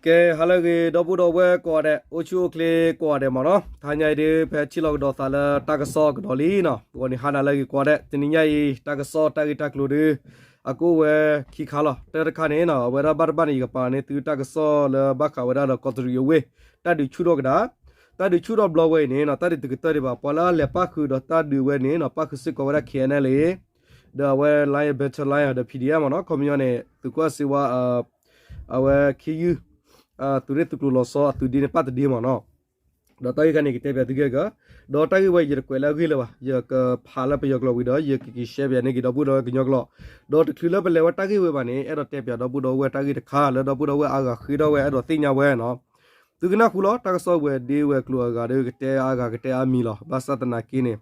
ကဲ ဟါလၢအဂ့ၤ ဒီပုၢ်ဒီဝဲၢ်ကိးဂၤဒဲး အိၣ်ဆူၣ်အိၣ်ချ့ကိးဂၤဒဲးမ့ၢ်နီၤ, တဟါညါအံၤဒုး ဖဲထံၣ်လိာ်ကဒီးသးလၢတၢ်ကစီၣ်ကဒီးလံနီၤ, ပဂီၤန့ၣ်ဟါနၤလၢအဂ့ၤကိးဂၤဒဲး, တနံၤညါအံၤ တၢ်ကစီၣ်တၢ်ဂ့ၢ်တၢ်ကျိၤဒုး အကအိၣ်ဝဲခံခါလီၤ. တၢ်တခါန့ၣ်နီၤ အဝဲဒၣ်ဘၣ်တဘၣ်န့ၣ် ယကပာ်န့ၢ်သုတၢ်ကစီၣ်လၢဘၣ်ဃးဝဲဒၣ်ဒီးကီးတရံးအဝ့ၢ် တၢ်ဒုးဆူၣ်ထီၣ်ကဒါ, တၢ်ဒုးဆူၣ်ထီၣ်ဘျီဝဲအံၤန့ၣ်နီၤ တၢ်ဒုးတကတၢၢ်ဒံးဘၣ်, ပှၤလၢအလဲၤပၣ်ဃုာ်ဒီးတၢ်ဒုးဝဲန့ၣ်နီၤ ပၣ်ဃုာ်စ့ၢ်ကီးဝဲဒၣ် K N L A ဒီးအဝဲ Lion Battalion ဒီး P D F မ့ၢ်နီၤ, ခီပညီန့ၣ် သုးခိၣ်စ့ဝါ အဝဲ ခ့ယုၢ် သုးရ့ၣ်သုးကျိၤလီၤဆီအသုးဒ့န့ၣ် ပၣ်တဒ့မ့ၢ်နီၤ. ဒီးတၢ်ဂ့ၢ်ခါန့ၣ် ကတဲပၠးသုကဲက, ဒီးတၢ်ဂ့ၢ်ဝဲအံၤ ယတကွဲးလၢအဂ့ၢ်လၢၤဘၣ်, ယကဖးလၢပယီၤကျိာ်ဝံၤဒီး ယကက့ၤရှဲပၠးန့ၢ်က့ၤ ဒီပုၢ်ဒီဝဲၢ်ကညီကျိာ်, ဒီးတချုးလၢပလဲၤဝဲတၢ်ဂ့ၢ်ဝဲဘၣ်န့ၣ် အဲၣ်ဒိးတဲပၠးဒီပုၢ်ဒီဝဲၢ်တၢ်ဂ့ၢ်တခါ လၢဒီပုၢ်ဒီဝဲၢ်အါဂၤဃ့ထီၣ်ဝဲ အဲၣ်ဒိးသ့ၣ်ညါဝဲနီၤ. သုကနၢ်ဟူလီၤ တၢ်ကစီၣ်ဝဲၤဒ့ဝဲၤကျိၤအဂၤဒီး ကတဲအါဂၤကတဲအါမံၤလီၤ. ဘၣ်ဆၣ်သနာ်က့န့ၣ်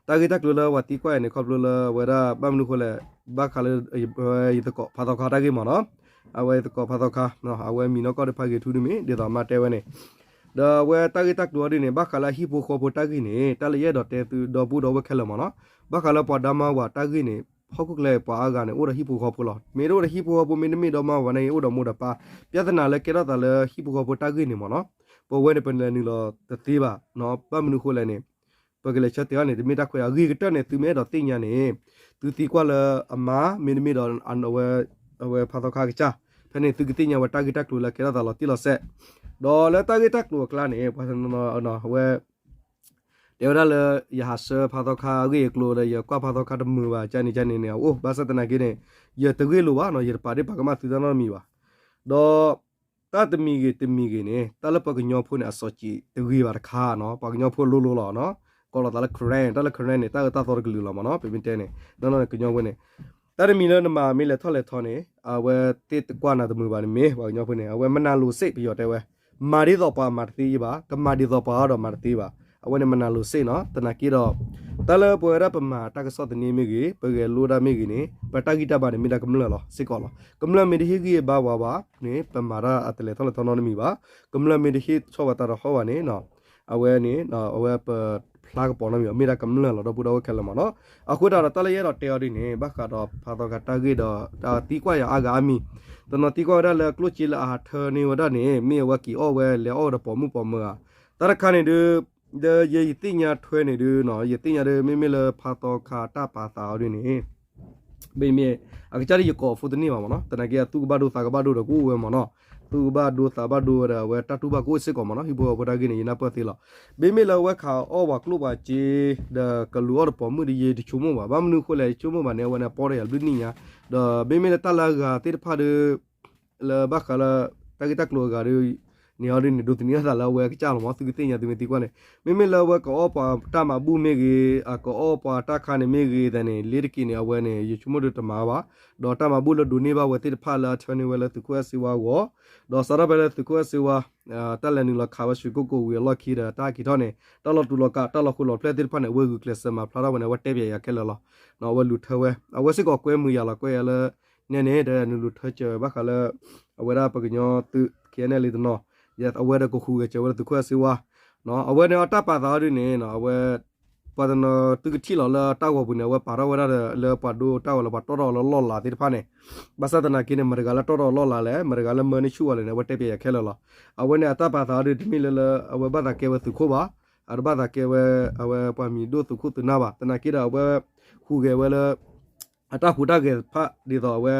တၢ်ဂ့ၢ်တၢ်ကျိၤလၢပှၤသံကွၢ်အံၤန့ၣ် ခီဖျိလၢအဝဲဒၣ်ဘၣ်မနုၤဃိလဲၣ်, ဘၣ်ဃးလၢ ယသကိးဖါသီခါတၢ်ဂ့ၢ်မ့ၢ်နီၤ, အဝဲယသကိးဖါသီခါ အဝဲမံၤနီၢ်ကီၢ်ဒီးဖးဂ့ၤထူဒုမ့ၢ် ဒ်သိးအမါတဲဝဲန့ၣ်, ဒီးအဝဲတၢ်ဂ့ၢ်တၢ်ကျိၤအီၤဒ်န့ၣ် ဘၣ်ဃးလၢအဟံၣ်ဖိဃီဖိတၢ်ဂ့ၢ်န့ၣ် တၢ်လၢယအဲၣ်ဒိးတဲသုဒီပုၢ်ဒီဝဲၢ်ခဲလၢာ်မ့ၢ်နီၤ, ဘၣ်ဃးလၢပှၤဒါမါဝၤတၢ်ဂ့ၢ်န့ၣ် ဟီၣ်ခိၣ်ချၢပှၤအါဂၤန့ၣ် အိၣ်ဒီးဟံၣ်ဖိဃီဖိလီၤ. မ့ၢ်တအိၣ်ဒီးဟံၣ်ဖိဃီဖိ မ့တမ့ၢ်ဒီမါဝၤန့ၣ် အိၣ်ဒီးမိၢ်ဒီးပၢ်, ပြဿနာလၢကဲထီၣ်သးလၢဟံၣ်ဖိဃီဖိတၢ်ဂ့ၢ်န့ၣ်မ့ၢ်နီၤ, ပဝဲန့ၣ်ပလဲၤနုာ်လီၤတသ့ဘၣ်, ဘၣ်မနုၤဃိလဲၣ်န့ၣ် ပကလဲၤဆၢတဲာ်အီၤန့ၣ် တမ့ၢ်တၢ်ခွဲးအဂ့ၤကတၢၢ်န့ၣ် သုမ့ၢ်အဲၣ်ဒိးသ့ၣ်ညါန့ၣ် သုသံကွၢ်လၢအမါ မ့တမ့ၢ်ဒီး အဝဲဖါသီခါကစၢ်, ဖဲန့ၣ် သုကသ့ၣ်ညါဝဲတၢ်ဂ့ၢ်တၢ်ကျိၤလၢကဲထီၣ်သးလီၤတံၢ်လီၤဆဲး, ဒီးလၢတၢ်ဂ့ၢ်တၢ်ကျိၤအကျါန့ၣ် ပှၤအဝဲ တဲဝဲဒၣ်လၢ ယဟးဆှၢဖါသီခါအဂ့ၢ်အကျိၤဒီး ယကွၢ်ဖါသီခါတမုာ်ဘၣ် ကန့ၣ်ကန့ၣ်န့ၣ် အအိၣ် ဘၣ်ဆၣ်သနာ်က့န့ၣ် ယတဂ့ၢ်လိာ်ဘၣ်နီၤ, ယတပာ်ဒ့ၣ်ပာ်ကမၣ်သုတၢ်နီတမံၤဘၣ်. ဒီးတၢ်တမံၤဂ့ၤတမံၤဂ့ၤန့ၣ် တၢ်လၢပှၤကညီဖိန့ၣ် အစီၤကံးတဂ့ၤဘၣ်တခါနီၤ, ပှၤကညီဖိလိၤလိၤလီၤနီၤ, ကိးလီၤသးလၢ Karen, တၢ်လၢ Karen န့ၣ် တၢ်အၢတၢ်သီတကလုာ်လီၤမ့ၢ်နီၤ, ပမ့ၢ်တဲန့ၣ် နီၢ်နီၢ်န့ၣ် ကညီဖိန့ၣ် တၢ်တမံၤလၢနမၤမ့ၢ်လဲၤထီၣ်လဲၤထီန့ၣ် အဝဲသ့ၣ်တကွၢ်နၤတမုာ်ဘၣ်န့ၣ်မ့ၢ် ပှၤကညီဖိန့ၣ် အဝဲမနၤလိၤစ့ၣ် ပယီၤတဲဝဲ, မၤဒ်သိးပှၤမၤတသ့ယဘၣ်, ကမၤဒ်သိးပှၤအီၤဒီးမၤတသ့ဘၣ်. အဝဲန့ၣ်မနၤလိၤစ့ၣ်နီၤ, သနာ်က့ဒီး တၢ်လၢပဝဲဒၣ်ပမၤတၢ်ကစီၣ်သန့မ့ၢ်ဂ့ၤ, ပဂဲၤလိတၢ်မ့ၢ်ဂ့ၤန့ၣ် ပတၢ်ဂံၢ်တၢ်ဘါန့ၣ် မ့ၢ်ဒၣ်ကမျၢၢ်လီၤ စ့ၢ်ကီးလီၤ. ကမျၢၢ်မ့ၢ်တဟ့ၣ်ဂံၢ်ဘါဝဲဘၣ်န့ၣ် ပမၤတၢ်အတလဲၤထီၣ်လဲၤထီနီတမံၤဘၣ်. ကမျၢၢ်မ့ၢ်တဟ့ၣ်ဆီၣ်ဝဲတၢ်တဟီၣ်ဘၣ်န့ၣ် အဝဲန့ၣ် အဝဲပဖျါကပီၤနီတမံၤဘၣ်, မ့ၢ်ဒၣ်ကမျၢၢ်လီၤ ဒီပုၢ်ဒီဝဲၢ်ခဲလၢာ်မ့ၢ်နီၤ. အဃိသတးဒီး တၢ်လၢယအဲၣ်ဒိးတဲအီၤဒ်န့ၣ် ဘၣ်ဃးဒီးဖါသီခါတၢ်ဂ့ၢ်ဒီး တၢ်သံကွၢ်ယၤအါဂၤအါမံၤ, တနီၤသံကွၢ်ဝဲဒၣ်လၢကျိၣ်စ့လၢအဟးထၢန့ၢ်ဝဲဒၣ်န့ၣ် မ့ၢ်အဝဲက့ၤအီၣ်ဝဲလဲၤအီၣ်ဝဲဒီးပိာ်မုၣ်ပိာ်မၢၤဧါ. တၢ်တခါန့ၣ်ဒုး ဒီးယယသ့ၣ်ညါထွဲန့ၣ်ဒုးနီၤ, ယသ့ၣ်ညါဒုး မ့မ့ၢ်လၢဖါသီခါတၢ်ပာ်သးအီၤဒ်န့ၣ် မ့မ့ၢ် အကစၢ်ဒ်ယကိးအဖိတန့ၢ်ဘၣ်မ့ၢ်နီၤ, သနာ်က့အသူၣ်ကဘၣ်ဒိသးကဘၣ်ဒိဒီးကအိၣ်ဝဲမ့ၢ်နီၤ, သူၣ်ကဘၣ်ဒိသးဘၣ်ဒိဝဲဒီး အဝဲတၢ်တူၢ်ဘၣ်ကအိၣ်စ့ၢ်ကီးမ့ၢ်နီၤ, ဟံၣ်ဖိဃီဖိတၢ်ဂ့ၢ်န့ၣ် ယနၢ်ပၢၢ်သ့လီၤ. မ့မ့ၢ်လၢအဝဲခးအီၣ်ပှၤကျိၣ်ပှၤစ့ ဒီးကလူၤအီၣ်ဒီးပိာ်မုၣ်ဒီး ယတဆိကမိၣ်ဘၣ်, ဘၣ်မနုၤအဃိလဲၣ် ယဆိကမိၣ်ဘၣ်န့ၣ် အဝဲန့ၣ်အပီၢ်ဒီးယၤဘျုးနံၣ်ညါ, ဒီးမ့မ့ၢ်လၢတၢ်လၢအဂၤသ့ၣ်တဖၣ်ဒီး လၢဘၣ်ဃးလၢ တၢ်ဂ့ၢ်တၢ်ကျိၤအဂၤဒီး န့ၣ်အီၤဒ်န့ၣ် ဒိးသန့ၤအသးလၢအဝဲကစၢ်လီၤမ့ၢ် သုကသ့ၣ်ညါသုမ့ၢ်သံကွၢ်န့ၣ်, မ့မ့ၢ်လၢအဝဲကအီၣ်ပှၤတၢ်မၤဘူၣ်မ့ၢ်ဂ့ၤ, အကအီၣ်ပှၤတၢ်ခါန့ၣ်မ့ၢ်ဂ့ၤသတးန့ၣ် လ့ၤတက့ၤန့ၣ် အဝဲန့ၣ် ယဆိကမိၣ်ဒုးတမၤဘၣ်, ဒီးတၢ်မၤဘူၣ်လၢဒိးန့ၢ်ဘၣ်ဝဲသ့ၣ်တဖၣ်လၢအထၢန့ၢ်ဝဲလၢသုးခိၣ်အဲၣ်စ့ဝါအဂီၢ်, ဒီးစးထီၣ်ဖဲလၢသုးခိၣ်အဲၣ်စ့ဝါ တၢ်လဲၤနုာ်လီၤခးဝဲရွှေကုက္ကိုဝံၤအလီၢ်ခံဒီး တၢ်က့ၤထီၣ်န့ၣ် တၢ်လီၤတူာ်လီၤကာ် တၢ်လီၤဃိလီၤဖျဲၣ်သ့ၣ်တဖၣ်န့ၣ် အဝဲဂုာ်ကျဲးစၢးမၤဖျါထီၣ်ဝဲန့ၣ် အဝဲတဲပၠးယၤခဲလၢာ်လီၤ. အဝဲလူၤထၢဝဲ အဝဲစ့ၢ်ကီးကွဲမုာ်ယၤလီၤ ကွဲယၤလၢ နဲန့ၣ် ဒီးနုာ်လူၤထၢစၢၤဘၣ်ဃးလၢ အဝဲဒၣ်ပကညီသုး K N L A တနီၤ, အဝဲဒီးကဟူးဂဲၤစၢၤဝဲလၢသုးခိၣ်အဲၣ်စ့ဝါ, အဝဲန့ၣ်အတၢ်ပာ်သးအီၤဒ်န့ၣ် အဝဲ ပှၤတနီၤသုကထံၣ်လီၤလၢတၢ်ဂီၤပူၤန့ၣ် အဝဲပာ်ထီၣ်ဝဲဒၣ်ဒီးလၢပှၤဒိတၢ်ဂီၤလၢ ပှၤတီၣ်ထီၣ်အီၤလၢလီၢ်လၤသ့ၣ်တဖၣ်န့ၣ်, ဘၣ်ဆၣ်သနာ်က့န့ၣ် မတၤတဂၤလၢတီၣ်ထီၣ်အီၤလီၢ်လၤလဲၣ်, မတၤတဂၤလၢမၢန့ၢ်ဆူၣ်အီၤလဲၣ်န့ၣ် အဝဲတဲပၠးယၤခဲလၢာ်လီၤ. အဝဲန့ၣ်အတၢ်ပာ်သးအီၤဒ်တမ့ၢ်လၢလၢ အဝဲဘၣ်သးကဲဝဲသုးခိၣ်ဘၣ်, အတဘၣ်သးကဲဝဲ အဝဲပှၤမံၤဒိၣ်သုးခိၣ်သုးနၢ်ဘၣ်, သနာ်က့ဒီးအဝဲ ဟူးဂဲၤဝဲလၢ အတၢ်ဟူးတၢ်ဂဲၤတဖၣ်ဒ်သိးအဝဲ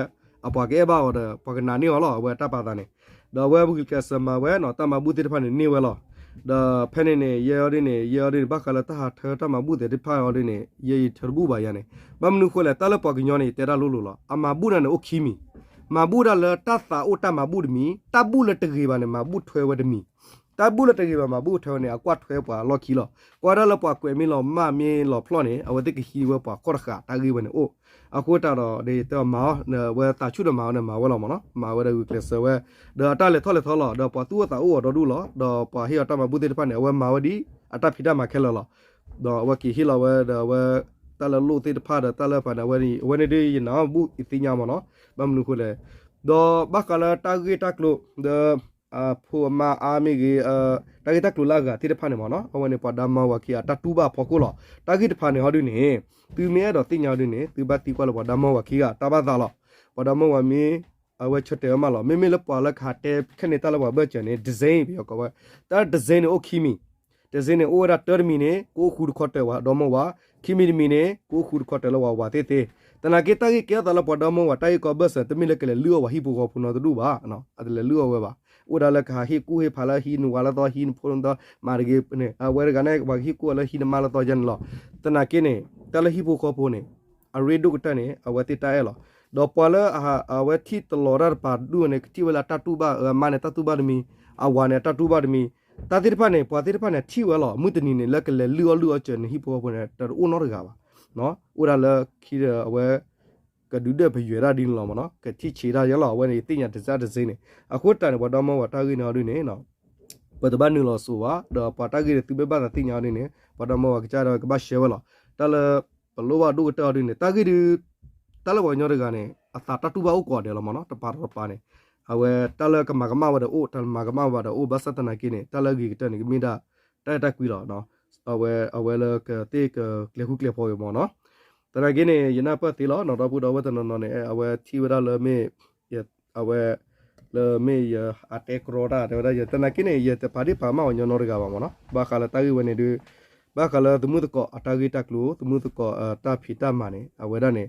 အပှၤကအဲၣ်ဘၣ်အီၤဒီး ပှၤကနာ်န့ၢ်အီၤလီၤ အဝဲအတၢ်ပာ်သးန့ၣ်, ဒီးအဝဲဂုာ်ကျဲးစၢးမၤဝဲနီၤ တၢ်မၤဘူၣ်သ့ၣ်တဖၣ်န့ၣ်န့ၢ်ဝဲလီၤ. ဒီးဖဲန့ၣ်န့ၣ် ယဲအီၤဒ်န့ၣ် ယဲအီၤဒ်န့ၣ် ဘၣ်ဃးလၢတၢ်ဟးထၢတၢ်မၤဘူၣ်သ့ၣ်တဖၣ်အီၤဒ်န့ၣ် ယဲယထၢတဘူၣ်ဘၣ်ယၤန့ၣ်, ဘၣ်မနုၤအဃိလဲၣ် တၢ်လၢပှၤကညီန့ၣ် ယတဲတၢ်လိၤလိၤလီၤ. အမၤဘူၣ်တၢ်န့ၣ်အိၣ်ခံမံၤ, မၤဘူၣ်တၢ်လၢတၢ်သးအိၣ်တၢ်မၤဘူၣ်တမံၤ, တၢ်ဘူၣ်လၢတဂ့ၤဘၣ်န့ၣ် မၤဘူၣ်ထွဲဝဲတမံၤ တၢ်ဘူၣ်လၢတဂ့ၤဘၣ်မၤဘူၣ်ထွဲဝဲန့ၣ် အကွၢ်ထွဲပှၤလီၢ်ခံလီၤ. ကွၢ်ဒၣ်လၢပှၤကွဲးမ့ၢ်လီၤမၢ်မ့ၢ်လီၤဖျီၣ်န့ၣ် အဝဲသ့ၣ်ကဟံးဝဲပှၤခီၣ်တဃာ်တၢ်ဂ့ၢ်ဝဲန့ၣ်အိၣ်. အဃိသတးဒီး ဒ်တဲအီၤမၤအီၤ အဝဲသးဆူၣ်ဒီးမၤအီၤန့ၣ် မၤဝဲလီၤမ့ၢ်နီၤ မၤဝဲဒီးဂုာ်ကျဲးစၢးဝဲ ဒီးအတၢ်လဲၤထီၣ်လဲၤထီလီၤ ဒီးပှၤသူၣ်အိၣ်သးအိၣ်အီၤဒီဒူၣ်လီၤ. ဒီးပှၤဟ့ၣ်အီၤတၢ်မၤဘူၣ်သ့ၣ်တဖၣ်န့ၣ် အဝဲမၤဝဲဒ်အတၢ်ဖံးတၢ်မၤခဲလၢာ်လီၤ. ဒီးအဝဲက့ၤဟ့ၣ်လီၤဝဲဒီးအဝဲ တၢ်လၢလိၣ်သ့ၣ်တဖၣ်ဒီးတၢ်လၢပှၤန့ၣ် အဝဲန့ၣ် အဝဲန့ၣ်ဒ်ယနၢ်ဘူၣ်ယသ့ၣ်ညါမ့ၢ်နီၤ ဘၣ်မနုၤအဃိလဲၣ်. ဒီးဘၣ်ဃးလၢတၢ်ဂ့ၢ်တၢ်ကျိၤ ဒီး အဖိအမါအါမ့ၢ်ဂ့ၤ တၢ်ဂ့ၢ်တၢ်ကျိၤလၢအဂၤသ့ၣ်တဖၣ်န့ၣ်မ့ၢ်နီၤ အဝဲန့ၣ်ပှၤဒါမါဝၤခံဂၤတၢ်တူၢ်ဘၣ်အဖီခိၣ်လီၤ. တၢ်ဂ့ၢ်တဖၣ်န့ၣ်ဟီဒုန့ၣ် သုမ့ၢ်အဲၣ်ဒိးသ့ၣ်ညါဟီဒုန့ၣ် သုဘၣ်သံကွၢ်လၢပှၤဒါမါဝၤခံဂၤတၢ်ဘၣ်သးလီၤ. ပှၤဒါမါဝၤမ့ၢ် အဝဲဆၢတဲာ်ဝဲမးလီၤ. မ့မ့ၢ်လၢပှၤလၢကဟးတဲခဲန့ၣ် တၢ်လၢပှၤဘၢၣ်စၢၤန့ၣ် တစ့ ပယီၤကိးဝဲ, တၢ်တစ့န့ၣ်အိၣ်ခံမံၤ, တစ့န့ၣ် အိၣ်ဝဲဒၣ်တၢတမံၤန့ၣ် ကအိၣ်ဃူတခီတၢၤပှၤဒီမါဝၤ, ခံမံၤတမံၤန့ၣ် ကအိၣ်ဃူတခီတၢၤလၢပှၤဝၤသ့ၣ်သ့ၣ်. သနာ်က့ တၢ်ဂ့ၢ်ကဲထီၣ်သးလၢပှၤဒီမါဝၤ တၢ်ဂ့ၢ်ကီဘၢၣ်စၢၤ တမ့ၢ်လၢကလဲၤလုၢ်အီၣ်ပှၤဟံၣ်ဖိဃီဖိနီတဒူၣ်ဘၣ်, အတလဲၤလုၢ်အီၣ်ဝဲဘၣ်. အိၣ်ဒၣ်လၢကဟးဟ့ၣ်ကူၣ်ဟ့ၣ်ဖးလၢ ဟံးနဝၤလၢသီ ဟံးနဖိလၢသီ ဟံးနဖိမၤတဂ့ၤန့ၣ် အဝဲတဂၤန့ၣ် ပှၤကဟ့ၣ်ကူၣ်အီၤလၢဟံးနမါလၢသီယဲန့ၣ်လီၤ. သနာ်က့န့ၣ် တၢ်လၢဟံၣ်ဖိဃီဖိန့ၣ် အရ့ဒိၣ်ကတၢၢ်န့ၣ် အဝဲသ့ၣ်တၢ်အဲၣ်လီၤ. ဒီးပှၤလၢအ အဝဲထံၣ်တလီၤတၢ်တပၤဒူၣ်န့ၣ် ကထံၣ်ဝဲလၢအတၢ်တူၢ်ဘၣ်, အမါန့ၣ် တၢ်တူၢ်ဘၣ်တမံၤ, အဝၤန့ၣ် အတၢ်တူၢ်ဘၣ်တမံၤ, တၢ်သ့ၣ်တဖၣ်န့ၣ် ပှၤသ့ၣ်တဖၣ်န့ၣ် ထံၣ်ဝဲလီၤ. မုၢ်တနံၤန့ၣ် လၢကလဲၤလုၢ်အီၣ်လုၢ်အီစၢၤန့ၣ် ဟံၣ်ဖိဃီဖိန့ၣ် တအိၣ်နီတဂၤဘၣ်. အိၣ်ဒၣ်လၢခံဒီးအဝဲ ကဒုးဒၢၣ်ပယွဲဒၣ်ဒ်န့ၣ်လီၤမ့ၢ်နီၤ, ကထံၣ်ဆံးတၢ်ယဲလီၤ. အဝဲန့ၣ် ယသ့ၣ်ညါတစ့တစ့န့ၣ် အဃိတၢ်န့ၣ် ပှၤဒီမါဝၤတၢ်ဂ့ၢ်န့ၣ်အီၤဒ်န့ၣ် ပတဘၣ်နုာ်လီၤစိၤဘၣ်, ဒီးပှၤတၢ်ဂ့ၢ်န့ၣ် သုမ့ၢ်ဘၣ်သးသ့ၣ်ညါအီၤဒ်န့ၣ် ပှၤဒီမါဝၤကစၢ်ဒီးကဘၣ်ရှဲဝဲလီၤ. တၢ်လၢ ပလိၣ်ဘၣ်ဒိၣ်ကတၢၢ်အီၤဒ်န့ၣ် တၢ်ဂ့ၢ်ဒုး တၢ်လၢပှၤကညီတဂၤန့ၣ် အသးတၢ်တူၢ်ဘၣ်အိၣ်ကိးဂၤဒဲးလီၤမ့ၢ်နီၤ, တပၤတပၤန့ၣ် အဝဲတၢ်လၢကမၤကမၣ်ဝဲဒီးအိၣ်, တၢ်မၤကမၣ်ဝဲဒီးအိၣ်, ဘၣ်ဆၣ်သနာ်က့န့ၣ် တၢ်လၢအဂ့ၤကတၢၢ်န့ၣ် ကမ့ၢ်ဒၣ် တၢ်အဲၣ်တၢ်ကွံလီၤ. အဝဲ အဝဲလၢကသ့ၣ်ကကျဲၤဃူကျဲၤဖိးက့ၤမ့ၢ်နီၤ. သနာ်က့န့ၣ် ယနၢ်ပၢၢ်သ့လီၤနီၤ, ဒီပုၢ်ဒီဝဲၢ်တနီၤနီၤန့ၣ် အဝဲထံၣ်ဝဲဒၣ်လၢမ့ၢ် အဝဲ လၢမ့ၢ်ယအတဲကရီတၢ်တဲဝဲဒၣ်ယဲ, သနာ်က့န့ၣ် ယတပာ်ဒ့ၣ်ပာ်ကမၣ်ပှၤကညီနီတဂၤဘၣ်မ့ၢ်နီၤ, ဘၣ်ဃးလၢတၢ်ဂ့ၢ်ဝဲန့ၣ်ဒုး ဘၣ်ဃးလၢသမုၣ်သကိးအတၢ်ဂ့ၢ်တၢ်ကျိၤ, သမုၣ်သကိးအတၢ်ဖံးတၢ်မၤန့ၣ် အဝဲဒၣ်န့ၣ်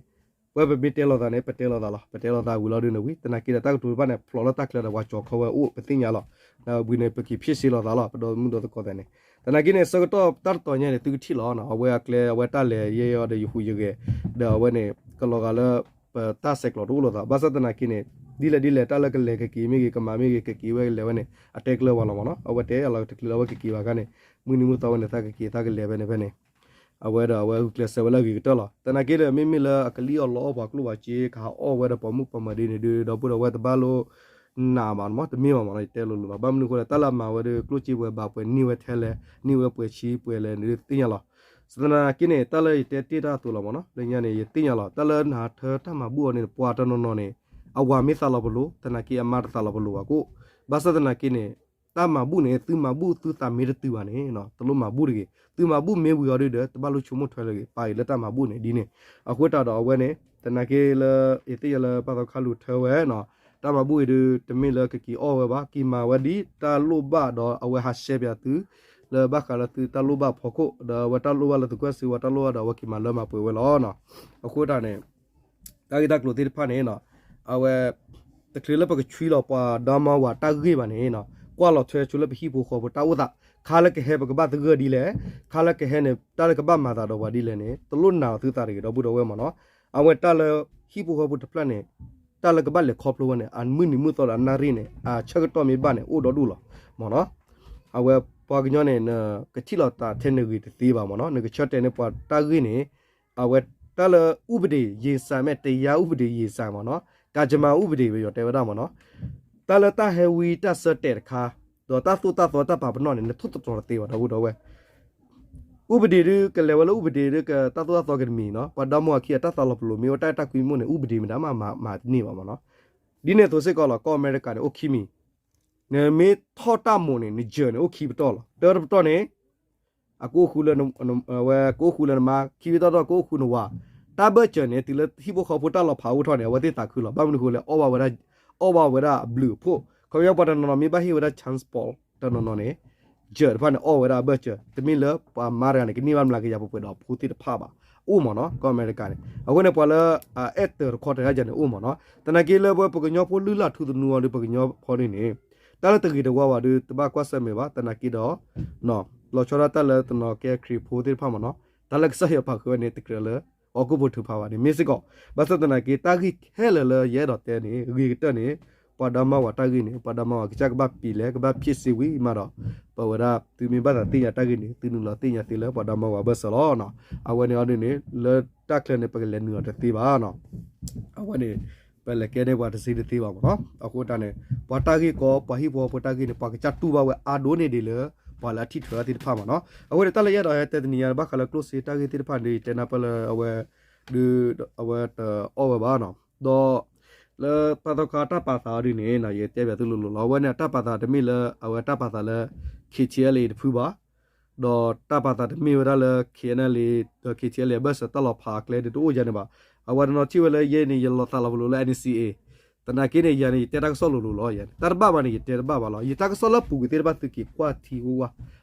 ဝဲပမ့ၢ်တဲလိာ်သးန့ၣ် ပတဲလိာ်သးလီၤ, ပတဲလိာ်သးဝံၤလီၤဒုးန့ၣ်ဝံၤ, သနာ်က့ဒီး တၢ်ကတိၤတဖၣ်န့ၣ် ဖျိးလၢတၢ်ချၢဒီး ပှၤကၠီၤခီဝဲအိၣ် ပသ့ၣ်ညါလီၤ. ဝံၤန့ၣ် ပက့ၤဖ့ၣ်စ့လိာ်သးလီၤ, ပဒီမုၣ်ဒီသကိးသ့ၣ်န့ၣ်. သနာ်က့န့ၣ် ဆၢကတီၢ်တၢ်တတီၤညါန့ၣ် သုကထံၣ်လီၤနီၤ, အဝဲအကျဲ အဝဲတၢ်လဲၤယဲယီၤဒီးယဟူးယဂဲၤ, ဒီးအဝဲန့ၣ် ကလီၤဂာ်လၢ ပတၢ်ဆဲးကျိးတအိၣ်လိာ်သး, ဘၣ်ဆၣ်သနာ်က့န့ၣ် ဒ်လဲၣ်ဒ်လဲၣ် တၢ်လၢကလဲၤကက့ၤမ့ၢ်ဂ့ၤ ကမၤမ့ၢ်ဂ့ၤ ကက့ၤဝဲကလဲၤဝဲန့ၣ် အတဲကျၢၤဝဲလီၤမ့ၢ်နီၤ, အဝဲတဲအလီၤတချုးလၢအဝဲကက့ၤဘၣ်ခါန့ၣ် မုၢ်နံၤမုၢ်သီဝဲန့ၣ် သးကက့ၤသးကလဲၤဖဲန့ၣ်ဖဲန့ၣ် အဝဲဒီးအဝဲဂုာ်ကျဲးစၢးဝဲလၢအဂ့ၤကတၢၢ်လီၤ. သနာ်က့ဒီး မ့မ့ၢ်လၢအကလံၣ်အီၣ်လီအီၣ်ပှၤကျိၣ်ပှၤစ့ ကဟးအီၣ်ဝဲဒီးပိာ်မုၣ်ပိာ်မၢၤဒ်န့ၣ်ဒုး ဒီပုၢ်ဒီဝဲၢ်တဘၣ်လိၣ်နာ်ဘၣ်မ့ၢ်နီၤ, တမ့ၢ်ဘၣ်မ့ၢ်နီၤ, ယတဲလိၤလိၤလီၤ. ဘၣ်မနုၤအဃိလဲၣ် တၢ်လၢအမၤဝဲဒီး ကျိၣ်စ့ပှဲၤဘၣ်ပှဲၤ န့ၢ်ဝဲထဲလဲၣ် န့ၢ်ဝဲပှဲၤဆံပှဲၤလဲၣ်န့ၣ်ဒုးသ့ၣ်ညါလီၤ. သနာ်က့န့ၣ် တၢ်လၢယတဲတ့ၢ်တၢ်အသိးလီၤမ့ၢ်နီၤ, လၢညါန့ၣ် ယသ့ၣ်ညါလီၤ. တၢ်လၢနဟးထၢတၢ်မၤဘူၣ်အီၤန့ၣ် ပှၤတနီၤနီၤန့ၣ် အဝၤမ့ၢ်သးလီၤပလိာ် သနာ်က့အမါတသးလီၤပလိာ်ဘၣ်ကိၣ်, ဘၣ်ဆၣ်သနာ်က့န့ၣ် တၢ်မၤဘူၣ်န့ၣ် သုမၤဘူၣ်သုသးမ့ၢ်တတုၤဘၣ်န့ၣ် တလိၣ်မၤဘူၣ်တဂ့ၤ, သုမၤဘူၣ်မ့ၢ်ဝံၤအီၤဒုးဒီး တဘၣ်လိၣ်ဆိကမိၣ်ထွဲလၢၤဂ့ၤ ပာ်အံၤလၢတၢ်မၤဘူၣ်န့ၣ်ဒ်န့ၣ်. အဃိတၢ်ဒီးအဝဲန့ၣ် သနာ်က့လၢ ယသ့ၣ်ညါလၢပၢ်သီခါလူၤထၢဝဲနီၤ, တၢ်မၤဘူၣ်အံၤဒုး တမ့ၢ်လၢကက့ၤအီၣ်ဝဲဘၣ်, က့ၤမၤဝဲဒ်တၢ်လိၣ်ဘၣ်ဒီး အဝဲဟးရှဲပၠးသု လၢဘၣ်ဃးလၢသုတၢ်လိၣ်ဘၣ်အဖီခိၣ် ဒီးအဝဲတၢ်လိၣ်ဘၣ်လၢသုးကွဲၢ်စ့ဝါတၢ်လိၣ်ဘၣ်ဒီး အဝဲက့ၤမၤလၢမၤပှဲၤဝဲလီၤ. အဃိတၢ်န့ၣ် တၢ်ဂ့ၢ်တၢ်ကျိၤသ့ၣ်တဖၣ်န့ၣ် အဝဲ တချုးလၢပကဆွံလီၤပှၤဒီမါဝၤတၢ်ဂ့ၢ်ဘၣ်န့ၣ် ကွၢ်လီၤထွဲဆိလၢပဟံၣ်ဖိဃီဖိတၢ်အိၣ်သး, ခါလၢကဟဲပကဘၣ်သဂၢၢ်ဒ်လဲၣ်, ခါလၢကဟဲန့ၣ် တၢ်လၢကဘၣ်မၤသးဒီးပှၤဒ်လဲၣ်န့ၣ် တလိၣ်နာ်အီၤသုသးတဂ့ၤ ဒီပုၢ်ဒီဝဲၢ်မ့ၢ်နီၤ. အဝဲတၢ်လၢဟံၣ်ဖိဃီဖိတဖျၢၣ်န့ၣ် တၢ်လၢကဘၣ်လဲၤခီဖျိဝဲန့ၣ် အမုၢ်နံၤမုၢ်သီဒီးအနၣ်ရံၣ်န့ၣ် အဆၢကတီၢ်မ့ၢ်ဘၣ်န့ၣ် အိၣ်ဒီဒူၣ်လီၤမ့ၢ်နီၤ. အဝဲပှၤကညီန့ၣ် နကထံၣ်လီၤသးထဲနဂ့ၤတသ့ဘၣ်မ့ၢ်နီၤ, နကဆၢတဲာ်န့ၢ်ပှၤတၢ်ဂ့ၢ်န့ၣ် အဝဲတၢ်လၢ ဥပဒေ ရင်ဆိုင် မ့ၢ် တရားဥပဒေ ရင်ဆိုင် မ့ၢ်နီၤ, ကၠမၤ ဥပဒေ ပယီၤတဲဝဲဒၣ်မ့ၢ်နီၤ, တၢ်လၢတၢ်ဟဲဝံတၢ်ဆၢတဲာ်တခါ ဒီးတၢ်သိၣ်တၢ်သီတၢ်ပာ်ပနီၣ်န့ၣ် နထိၣ်သတြီၤတသ့ဘၣ် ဒီပုၢ်ဒီဝဲၢ်. ဥပဒေ ဒုးကလဲၤဝဲလၢ ဥပဒေ ဒုးကတၢ်သိၣ်တၢ်သီကတမံၤနီၤ, ပှၤဒီမါဝၤခံဂၤတၢ်သးလီၤပလိာ်မ့ၢ်အိၣ် တၢ်အဲၣ်တၢ်ကွံမိၣ်န့ၣ် ဥပဒေ မ့ၢ်တၢ်မၤမၤတန့ၢ်ဘၣ်မ့ၢ်နီၤ. ဒ်န့ၣ်အသိးစ့ၢ်ကီးလီၤ ကီၢ်အမဲရကၤန့ၣ် အိၣ်ခံမံၤ, နမ့ၢ်ထီၣ်တၢ်မိၣ်န့ၣ် နယၢၤန့ၣ် အိၣ်ခံပတီၢ်လီၤ. တၢတပတီၢ်န့ၣ် အကအိၣ်ဃူလၢ ဝဲကအိၣ်ဃူလၢနမါ, ခံပတီၢ်ထီၣ်ကအိၣ်ဃူနဝၤ, တၢ်ဘၢၣ်စၢၤန့ၣ် တုၤလၢဟံၣ်ဖိဃီဖိတၢ်လီၤဖးအိၣ်ထီၣ်န့ၣ် အဝဲသ့ၣ်သးခုလီၤ. ဘၣ်မနုၤအဃိလဲၣ် အီၣ်ဘၣ်ဝဲဒၣ်, အီၣ်ဘၣ်ဝဲဒၣ်အဘျုးအဖှိၣ်, ခီပညီပှၤတနီၤနီၤမ့ၢ်ဘၣ်ဟ့ၣ်ဝဲဒၣ် chance ပီၣ် တနီၤနီၤန့ၣ် ယၢၤတဖၣ်န့ၣ် အီၣ်ဝဲဒၣ်အဘၢၣ်စၢၤ, တမ့ၢ်လၢပှၤမါတဂၤန့ၣ် ကန့ၢ်ဘၣ်မျးကယၤပှဲၤပှဲၤဒီးဖိသ့ၣ်တဖၣ်ဘၣ်, အိၣ်မ့ၢ်နီၤ ကီၢ်အမဲရကၤန့ၣ်. အဃိန့ၣ် ပှၤလၢ အအဲၣ်တၢၤတခီတၢၤဒ်န့ၣ် အိၣ်မ့ၢ်နီၤ. သနာ်က့လၢပှၤပကညီဖိလုၢ်လၢ်ထူသနူအီၤဒီး ပှၤကညီဖိန့ၣ်န့ၣ် တၢ်လၢတဂ့ၤတဝါဘၣ်ဒီး တဘၣ်ကွၢ်ဆၢၣ်မဲာ်ဘၣ်. သနာ်က့ဒီး လီၤဆီဒၣ်တၢ်လၢတနီၤကဲခရံာ်ဖိသ့ၣ်တဖၣ်မ့ၢ်နီၤ, တၢ်လၢကစၢ်ယွၤပာ်ဃုာ်ဝဲန့ၣ် တကြၢးလၢ ဟီၣ်ခိၣ်ဖိထုးဖးဘၣ်န့ၣ် မ့ၢ်စ့ၢ်ကီး. ဘၣ်ဆၣ်သနာ်က့ တၢ်ဂ့ၢ်ခဲလၢာ်လၢယအဲၣ်ဒိးတဲန့ၣ် ဂ့ၤကတၢၢ်န့ၣ် ပှၤဒီမါဝၤတၢ်ဂ့ၢ်န့ၣ် ပှၤဒီမါဝၤကစၢ်ကဘၣ်ပံာ်လဲၣ် ကဘၣ်ဖ့ၣ်စ့ဝံၤမးဒီး ပဝဲဒၣ်သုမ့ၢ်ဘၣ်သးသ့ၣ်ညါတၢ်ဂ့ၢ်န့ၣ် သုနုာ်လီၤသ့ၣ်ညါသ့လၢပှၤဒီမါဝၤဘၢၣ်စၢၤလီၤ. အဝဲန့ၣ်အီၤဒ်န့ၣ် လၢတၢ်ချၢန့ၣ် ပကလဲၤနုာ်အီၤတသ့ဘၣ်. အဝဲန့ၣ် ပလဲၤကဲန့ၢ်ပှၤတဆံတသ့ဘၣ်မ့ၢ်နီၤ. အဃိတၢ်န့ၣ် ပှၤတၢ်ဂ့ၢ်ကီ ပှၤဟံၣ်ဖိဃီဖိတၢ်ဂ့ၢ်န့ၣ် ပှၤကစၢ်တူၢ်ဘၣ်ဝဲအါဒိၣ်န့ၢ်ဒံးလၢ ပှၤလၢအထံၣ်ထွဲသ့ၣ်တဖၣ်မ့ၢ်နီၤ. အဃိန့ၣ် တၢ်လၢယအဲၣ်ဒိးဟဲတဲတနံၤညါ ဘၣ်ဃးလၢကျိၣ်စ့တၢ်ဂ့ၢ်သ့ၣ်တဖၣ်န့ၣ် ယတဲနၢ်ပၢၢ်လၢအဝဲ ဒုး အဝဲတအီၣ်ဝဲဘၣ်နီၤ. ဒီး လၢပၢ်သီခါတၢ်ပာ်သးအီၤဒ်န့ၣ် ယတဲဘၣ်သုလိၤလိၤလီၤ. အဝဲန့ၣ်အတၢ်ပာ်သးတမ့ၢ်လၢ အဝဲတၢ်ပာ်သးလၢ ခ့ၣ်ထံၣ်အဲလ်အ့ တဖုဘၣ်. ဒီးတၢ်ပာ်သးတမ့ၢ်ဝဲဒၣ်လၢ ခ့ၣ်အဲလ်အ့ ဒီး ခ့ၣ်ထံၣ်အဲလ်အ့ အဘၢၣ်စၢၤတၢ်လီၤဖးအကျဲဒ်တအိၣ်ယါန့ၣ်ဘၣ်. အဝဲတနီၤထံၣ်ဝဲလၢယဲန့ၣ် ယလီၤသးလီၤပလိာ်လၢ အၣ်အၣ်ၡံၣ်အ့ သနာ်က့န့ၣ် ယၤန့ၣ် ယတဲတၢ်ကစီၣ်လိၤလိၤလီၤ. တၢ်တဘၣ်ဘၣ်န့ၣ် ယတဲတဘၣ်ဘၣ်လီၤ. ယတၢ်ကစီၣ်လၢပူၤကွံာ်သ့ၣ်တဖၣ် သုက့ၤကွၢ်ထံဝဲဝဲ,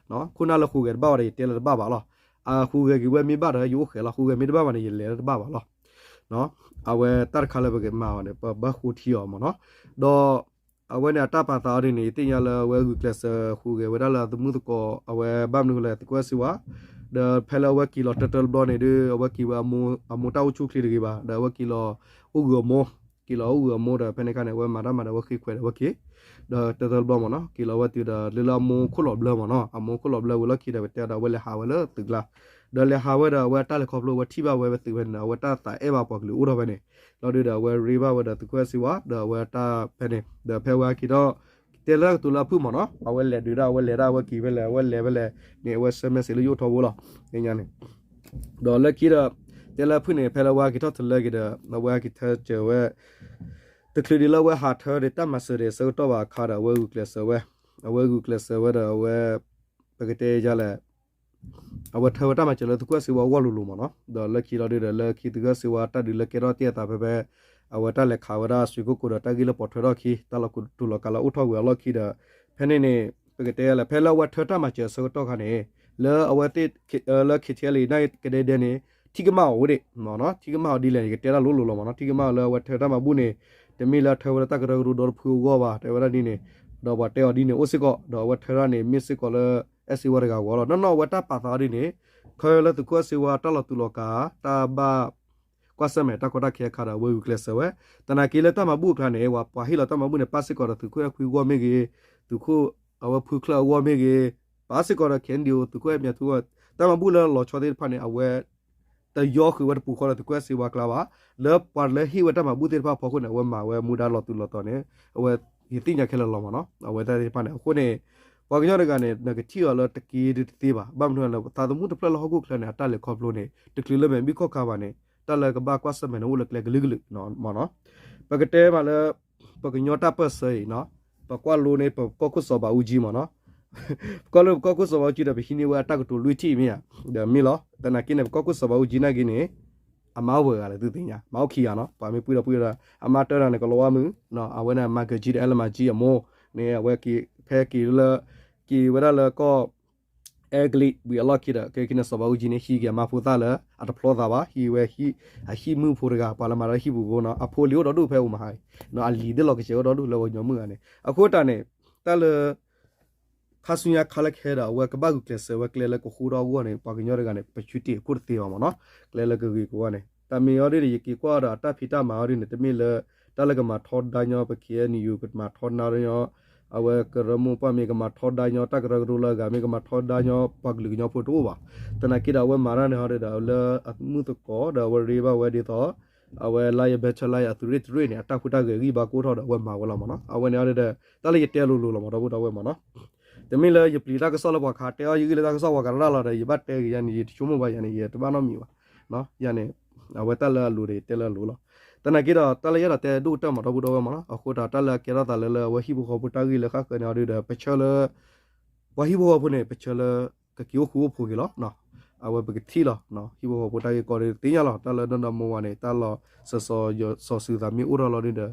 ခိၣ်နၢ်လၢဃုဂဲၤတဘၣ်ဝဲဒီး ယတဲလၢတဘၣ်ဘၣ်လီၤ. ဃုဂဲၤက့ၤဝဲမ့ၢ်ဘၣ်ဒီး ယအိၣ်ဃဲၤလီၤ. ဃုဂဲၤမ့ၢ်တဘၣ်ဘၣ်န့ၣ် ယလဲၤလၢတဘၣ်ဘၣ်လီၤ. အဝဲတၢ်တခါလၢပကမၤအီၤန့ၣ် ပဘၣ်ဃိထံအီၤမ့ၢ်နီၤ. ဒီး အဝဲန့ၣ်အတၢ်ပာ်သးအီၤဒ်န့ၣ် ယသ့ၣ်ညါလၢအဝဲဂုာ်ကျဲးစၢး ဃုဂဲၤဝဲဒၣ်လၢအသမုၣ်သကိး အဝဲဘၣ်မနုၤလဲၣ် သုးခိၣ်စ့ဝါ, ဒီးဖဲလၢအဝဲက့ၤလီၤတၢတၢတဘျီန့ၣ်ဒီး အဝဲက့ၤဝဲအမိၢ်တၢ်အိၣ်ဆူၣ်ချ့တဂ့ၤဘၣ်, ဒီးအဝဲက့ၤလီၤအိၣ်ဂုာ်အမိၢ်, က့ၤလီၤအိၣ်ဂုာ်အမိၢ်ဒီး ဖဲန့ၣ်အခါန့ၣ် အဝဲမၤတၢ်မၤဒီး အဝဲဃ့ခွဲးဒီးအဝဲက့ၤ, ဒီးတၢတၢတဘျီမ့ၢ်နီၤ က့ၤလီၤဝဲတုၤဒီး လၢလၢအမိၢ်ခိၣ်လီၤဘျၢမ့ၢ်နီၤ, အမိၢ်ခိၣ်လီၤဘျၢဝံၤလီၢ်ခံဒီး ပတဲဒီး အဝဲလဲၤဟးဝဲလၢသုးကျါ, ဒီးလဲၤဟးဝဲဒီးအဝဲတၢ်လဲၤခီဖျိဝဲထံၣ်ဘၣ်ဝဲ ပသုးဝဲန့ၣ် အဝဲတၢ်သးအဲၣ်ဘၣ်ပှၤကလုာ်အိၣ်ထီၣ်ဖဲန့ၣ်, လီၤဒုးဒီး အဝဲရ့ဘၣ်ဝဲဒီးသုးခိၣ်စ့ဝါ ဒီးအဝဲတၢ်ဖဲန့ၣ် ဒီးဖဲဝဲက့ၤထီၣ် တဲလၢတၢ်ကတိၤလၢအဖုၣ်မ့ၢ်နီၤ, အဝဲလဲၤဒုးဒၣ်အဝဲလဲၤဒၣ်အဝဲက့ၤဖဲလဲၣ် အဝဲလဲၤဖဲလဲၣ်န့ၣ် အဝဲဆၢမဲာ်စ့လၢယအိၣ်ထီဘိလီၤ. န့ၣ်ညါန့ၣ် ဒီးလၢခံဒီး တဲလၢအဖုၣ်န့ၣ် ဖဲလၢဝဲက့ၤထီၣ်တလၢက့ၤဒီး အဝဲက့ၤထၢစၢၤဝဲ တချုးဒံးလၢအဝဲဟးထၢဒီးတၢ်မၤစၢၤဒီးအဆၢကတီၢ်ဘၣ်အခါဒီး အဝဲဂုာ်ကျဲးစၢးဝဲ, အဝဲဂုာ်ကျဲးစၢးဝဲဒီးအဝဲ ပကတဲယလဲၣ် အဝဲထၢဝဲတၢ်မၤစၢၤလၢသုးခိၣ်စ့ဝါအဂီၢ်လိၤလိၤမ့ၢ်နီၤ, ဒီးလၢခံလီၤဒုးဒီး လၢခံသုးခိၣ်စ့ဝါတၢ်ဒုးလၢကဲထီၣ်တ့ၢ်အသးဖဲဖဲ အဝဲတၢ်လဲၤခးဝဲဒၣ်စွ့ကိၣ်ကိဒီးတၢ်ဂ့ၢ်လၢပိာ်ထွဲထီၣ်ခံ တၢ်လီၤတူာ်လီၤကာ်လၢအိၣ်ထီၣ်ဝံၤအလီၢ်ခံဒီး ဖဲန့ၣ်န့ၣ် ပကတဲယလဲၣ် ဖဲလၢအဝဲထၢတၢ်မၤစၢၤအဆၢကတီၢ်ခါန့ၣ် လၢအဝဲသ့ၣ် လၢ ခ့ထံလံ နာ်ကဒဲဒဲန့ၣ် ထံၣ်ကမၣ်အီၤဝဲဒၣ်, ထံၣ်ကမၣ်အီၤဒ်လဲၣ်န့ၣ် ယကတဲတၢ်လိၤလိၤလီၤမ့ၢ်နီၤ, ထံၣ်ကမၣ်အီၤလၢအဝဲထၢတၢ်မၤဘူၣ်န့ၣ် တမ့ၢ်လၢအထၢဝဲလၢတၢ်ကရၢကရိဒီတဖုအဂီၢ်ဘၣ် တဲဝဲဒၣ်ဒ်န့ၣ်, ဒီးပှၤတဲအီၤဒ်န့ၣ်အိၣ်စ့ၢ်ကီး ဒီးအဝဲထၢတၢ်န့ၣ် မ့ၢ်စ့ၢ်ကီးလၢ အဲၣ်စ့ဝါတဂၤအဂီၢ်လီၤ. နီၢ်နီၢ်အဝဲတၢ်ပာ်သးအီၤဒ်န့ၣ် ခီလၢသုးခိၣ်စ့ဝါတၢ်လီၤတူာ်လီၤကာ် တၢ်ဘၣ် ကွၢ်ဆၢၣ်မဲာ်တၢ်ကီတၢ်ခဲအခါဒီး အဝဲဂုာ်ကျဲးစၢးဝဲ, သနာ်က့လၢတၢ်မၤဘူၣ်အကျါန့ၣ် ပှၤဟ့ၣ်လီၤတၢ်မၤဘူၣ်န့ၣ် ပၣ်စ့ၢ်ကီးဒီးသုးခိၣ်အဲၣ်ခွံအဂီၢ်မ့ၢ်ဂ့ၤ, သုးခိၣ် အဝဲဖုချၢအဂီၢ်မ့ၢ်ဂ့ၤ, ပၣ်စ့ၢ်ကီးဒီး ခ့ၣ်အဲၣ်ယူၣ် သုးခိၣ်အဲၣ်မံၤထူ တၢ်မၤဘူၣ်လၢလီၤဆီသ့ၣ်တဖၣ်န့ၣ် အဝဲ တယီဃုာ်ဝဲတပူၤဃီဒီးသုးခိၣ်အဲၣ်စ့ဝါအကျါဘၣ်, လၢပှၤလၢဟ့ၣ်ဝဲတၢ်မၤဘူၣ်သ့ၣ်တဖၣ်အဖီခိၣ်န့ၣ် အဝဲမၤဝဲမူဒါလီၤတူာ်လီၤတီၤန့ၣ် အဝဲ ယသ့ၣ်ညါခဲလၢာ်လီၤမ့ၢ်နီၤ အဝဲတၢ်သ့ၣ်တဖၣ်န့ၣ် အဃိန့ၣ် ပှၤကညီတဂၤန့ၣ် နကထံၣ်အီၤလၢတက့ဒုတသ့ဘၣ်, ဘၣ်မနုၤလဲၣ် သးသမူတဖျၢၣ်လၢဟီၣ်ခိၣ်ချၢန့ၣ် အတၢ်လဲၤခီဖျိန့ၣ် တချုးလၢမဲာ်ဘံၣ်ခီၣ်ခါဘၣ်န့ၣ် တၢ်လၢကဘၣ်ကွၢ်ဆၢၣ်မဲာ်န့ၣ်အိၣ်လၢကျဲကလုာ်ကလုာ်မ့ၢ်နီၤ, ပကတဲမးလၢ ပကညီတၢ်ပၢၢ်ဆၢအံၤနီၤ, ပကွၢ်လိန့ၣ် ပကီၢ်ခိၣ်စီၤဘးအူကၠံမ့ၢ်နီၤ, ပကွၢ်လိပကီၢ်ခိၣ်စီၤဘးအူကၠံဒီး ပဟံးန့ၢ်ဝဲအတၢ်ကတိၤလွံၢ်ထံၣ်မ့ၢ်ဧါ, ဒီးမ့ၢ်လီၤ, သနာ်က့န့ၣ် ပကီၢ်ခိၣ်စီၤဘးအူကၠံနာ်က့န့ၣ် အမါအိၣ်ပှဲၤဂၤလဲၣ်သုသ့ၣ်ညါ, မါအိၣ်ခံဂၤနီၤ, ပှၤမ့ၢ်ပှံၢ်ဒီးပှံၢ်ဒီး အမါတၢတဂၤန့ၣ် ကလီၤဝါမုၢ်, အဝဲန့ၣ် မၤကၢၤကၠံဒီး အဲလမၤကၠံအမိၢ်န့ၣ် အဝဲက့ၤ ဖဲက့ၤလၢ က့ၤဝဲဒၣ်လၢကီၢ် အဲကလံးဝံၤအလီၢ်ခံဒီး ခဲကနံၣ်န့ၣ် စီၤဘးအူကၠံန့ၣ် ဟံးက့ၤအမါဖိသၣ်လၢ အတဖျီသးဘၣ်, ဟံးဝဲ အဟံၣ်မုၣ်ဖိတဂၤ ပှၤလၢမၤတၢ်ဟံၣ်ပူၤဖိနီၤ, အဖိလံၤအိၣ်ဒီဒူၣ်ဖဲအိၣ်မဟါအံၤ, အလံၤသ့ၣ်လီၤကစဲၤအိၣ်ဒီဒူၣ်လၢပှၤကညီမုၣ်ဂၤန့ၣ်, အဃိတၢ်န့ၣ် တၢ်လၢ ခါဆူညါခါလၢခဲဒီး အဝဲကဘၣ်ဂုာ်ကျဲးစၢးဝဲကျဲလၢကဃိထီၣ်အဂီၢ်န့ၣ် ပှၤကညီတဂၤန့ၣ် ပဆူတ့ၢ်အခိၣ်တသ့ဘၣ်မ့ၢ်နီၤ, ကျဲလၢကဂ့ၤကဝါန့ၣ် တၢ်မ့ၢ်အီၤဒ်န့ၣ် ယက့ၤကွၢ်ဒီးအတၢ်ဖံးတၢ်မၤအီၤဒ်န့ၣ် တမ့ၢ်လၢ တၢ်လၢကမၤထီဒါညီ ပ ခ့ၣ်အဲၣ်ယူၣ် ကမၤထီဒါညီ အဝဲကရၢမိၢ်ပှၢ်မ့ၢ်ကမၤထီဒါညီ တၢ်ကရၢကရိလၢအဂၤမ့ၢ်ကမၤထီဒါညီ ပှၤကလုာ်ကညီဖိတအိၣ်ဘၣ်, သနာ်က့ဒီး အဝဲမၤတၢ်န့ၣ်ဟီဒ်ဒီး လၢအမုၢ်သကိးဒီး အဝဲရ့ဘၣ်ဝဲဒ်သိး အဝဲလါယဘဲဆၢလါယအသုးရ့ၣ်တရ့ၣ်န့ၣ် အတၢ်ဟူးတၢ်ဂဲၤဂံၢ်ဘါကအိၣ်ထီၣ်ဒီး အဝဲမၤဝဲလီၤမ့ၢ်နီၤ, အဝဲန့ၣ်ဟီဒ်ဒီး တၢ်လၢယတဲလိၤလိၤလီၤမ့ၢ် ဒီပုၢ်ဒီဝဲၢ်မ့ၢ်နီၤ, တမ့ၢ်လၢယပျံၤတၢ်ကစီၣ်လၢပှၤခါ တဲအီၣ်ယဂံၢ်လၢတၢ်ကစီၣ်ပှၤကရၢလီၤဒီး ယဘၣ်တဲဂ့ၤယၤန့ၣ် ယတဆိကမိၣ်ဘၣ်ယၤန့ၣ် ယတဘၣ်နီတမံၤဘၣ်, ယၤန့ၣ် အဝဲတၢ်လၢအလိၤဒီး ယတဲလၢအလိၤလီၤ, သနာ်က့ဒီး တၢ်လၢယအဲၣ်ဒိးတဲဒိၣ်ကတၢၢ်မ့ၢ် ဒီပုၢ်ဒီဝဲၢ်မ့ၢ်နီၤ, အဃိဒီး တၢ်လၢအကဲထီၣ်သးလၢ လၢအဝဲဟံၣ်ဖိဃီဖိတၢ်ဂ့ၢ်လၢဃၣ်ဃၢၤန့ၣ်ဟီဒ်ဒီး ပဆၢလၢ ပှၤဟံၣ်ဖိဃီဖိန့ၣ် ပဆၢလၢ ကက့ၤအိၣ်ဃူအိၣ်ဖိးက့ၤလီၤ, အဝဲပကထံၣ်လီၤ, ဟံၣ်ဖိဃီဖိတၢ်ဂ့ၢ်ကီဒ်သ့ၣ်ညါလီၤ, တၢ်လၢဒီမါဝၤန့ၣ် တၢ်လီၤစၢၤစီၤစီၤစုၤသးမ့ၢ်အိၣ်ထီၣ်လီၤဒ်ဒီး